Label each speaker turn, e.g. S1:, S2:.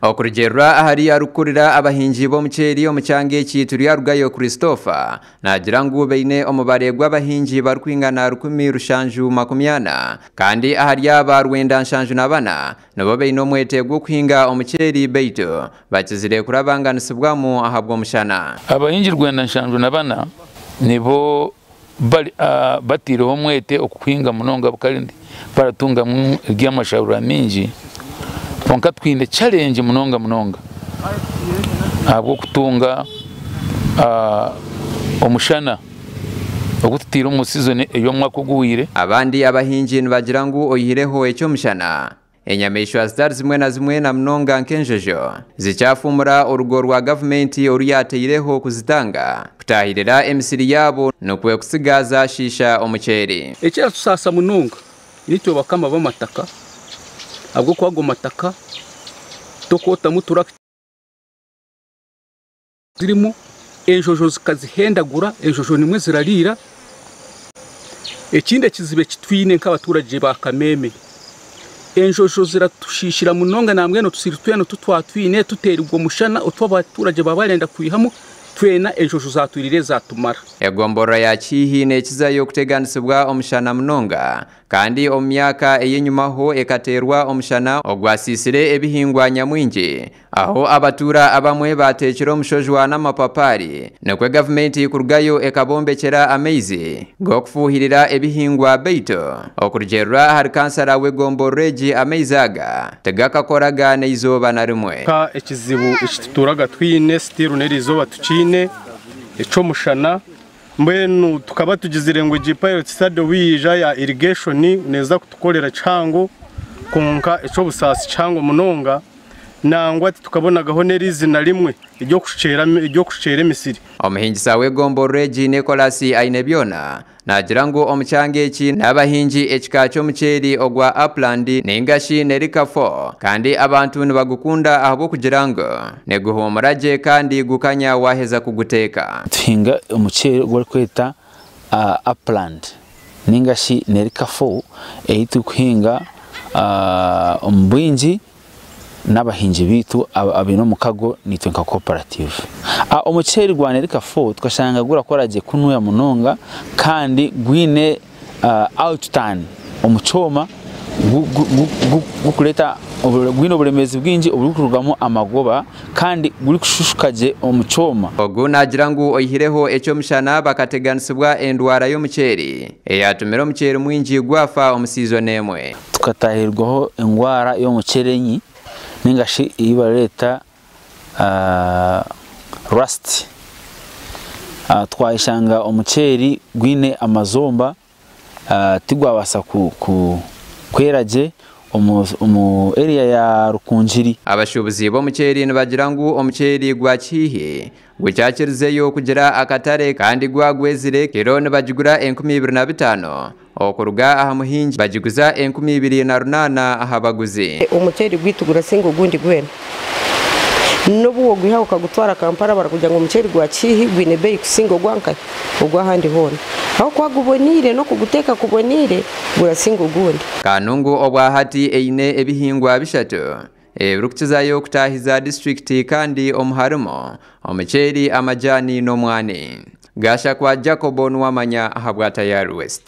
S1: Okurugiirira ahari arikukurira abahingi b'omuceeri omu kyanga eki Turyarugayo Christopher naagira ngu baine omubare gw'abahingi barikwingana 1740 kandi ahari aba 974 nibo baine omwete gw'okuhinga omuceeri baitu bakizire kurabanganisibwamu ahabw'omushana.
S2: Abahingi 974 nibo batiireho omwete okuhinga munonga kandi baratungamu eby'amasharura mingi. Kwonka twine challenge munonga munonga ahabw'okutunga omushana ogututiire omu season ey'omwaka oguhwire.
S1: Abandi abahingi nibagira ngu oyihireho eky'omushana, enyamaishwa zitari zimwe na zimwe na munonga nk'enjojo zikyafumura orugo rwa gavumenti oruyateireho kuzitanga kutahirira emisiri yaabo nukwe kusiga zashiisha omuceeri.
S3: Ekiratusaasa munonga nitwe bakama b'amataka ahabw'okuba ago mataka tokootamu turakita zirimu enjojo zikazihendagura, enjojo nimwe zirariira. Ekindi ekizibu ekitwine nk'abaturage ba Kameme, enjojo ziratushishira munonga nambwenu otusiri twena otu twatwine tuteerigwa omushana otu abaturage baba barenda kwihamu twena enjojo zatwirire zatumara.
S1: Egomborora ya Kiihi nekizayo kuteganisibwa omushana munonga kandi omu myaka ey'enyumaho ekateerwa omushana ogwasiisire ebihingwa nyamwingi aho abatuura abamwe bateekire omushojwa n'amapapari nikwe gavumenti kurugayo ekabombekyera amaizi g'okufuuhirira ebihingwa baitu okurugyerera ahari kansara w'egomborora egi amaizi aga tigakakoraga n'eizooba na rimwe.
S4: Ka ekizibu ekituturaga twine sitiru n'erizooba tukiine eky'omushana mbwenu tukaba tugizire ngu egi pilot study wiija ya irrigation neeza kutukorera kihango konka eky'obusaasi kihango munonga nangwa titukabonagaho n'erizina rimwe ery'okushukyera emisiri.
S1: Omuhingisa w'egomborora egi Nicholas Ainebyona naagira ngu omu kyanga eki n'abahingi ekika ky'omuceeri ogwa Upland ningashi Nerika 4 kandi abantu nibagukunda ahabw'okugira ngu niguhumura gye kandi gukanya waheza kuguteeka.
S5: Tuhinga omuceeri ogurikweta Upland ningashi Nerika 4 ei turikuhinga omu bwingi n'abahingi bitu abaine omukago nitwe nka cooperative. Omuceeri gwa Nerika 4 tukashanga gurakora gye kunuya munonga kandi gwine outturn omu kyoma gukureta gwine oburemeezi bwingi oburikurugamu amagoba kandi gurikushushka gye omu kyoma.
S1: Ogu naagira ngu oyihireho eky'omushana bakateganisibwa endwara y'omuceeri eyatumire omuceeri mwingi gwafa omu season emwe.
S5: Tukatahirwaho endwara y'omuceeri ningashi ei bareeta rust. Twayishanga omuceeri gwine amazomba tigwabasa kwera gye omu area ya Rukungiri.
S1: Abashuubuzi b'omuceeri nibagira ngu omuceeri gwa Kiihi gukyakirizeyo kugira akatare kandi gwagwezire kiro nibagigura 2005 okuruga aha muhingi bagiguza 2008 aha baguzi.
S6: Omuceeri gwitu gurasinga ogundi gwena n'obu ogwiha ukagutwara Kampala barakugira ngo omuceeri gwa Kiihi gwine bei kusinga ogwanka ogw'ahandi hoona aho kwagubonire n'okuguteka kubonire gurasinga ogundi.
S1: Kanungu obwahati eine ebihingwa bishatu ebirikukizayo kutahiza disitulikiti kandi omuharimo omuceeri, amajani n'omwani. Gashakwa Jacob Nuwamanya ahabwa Tayari West.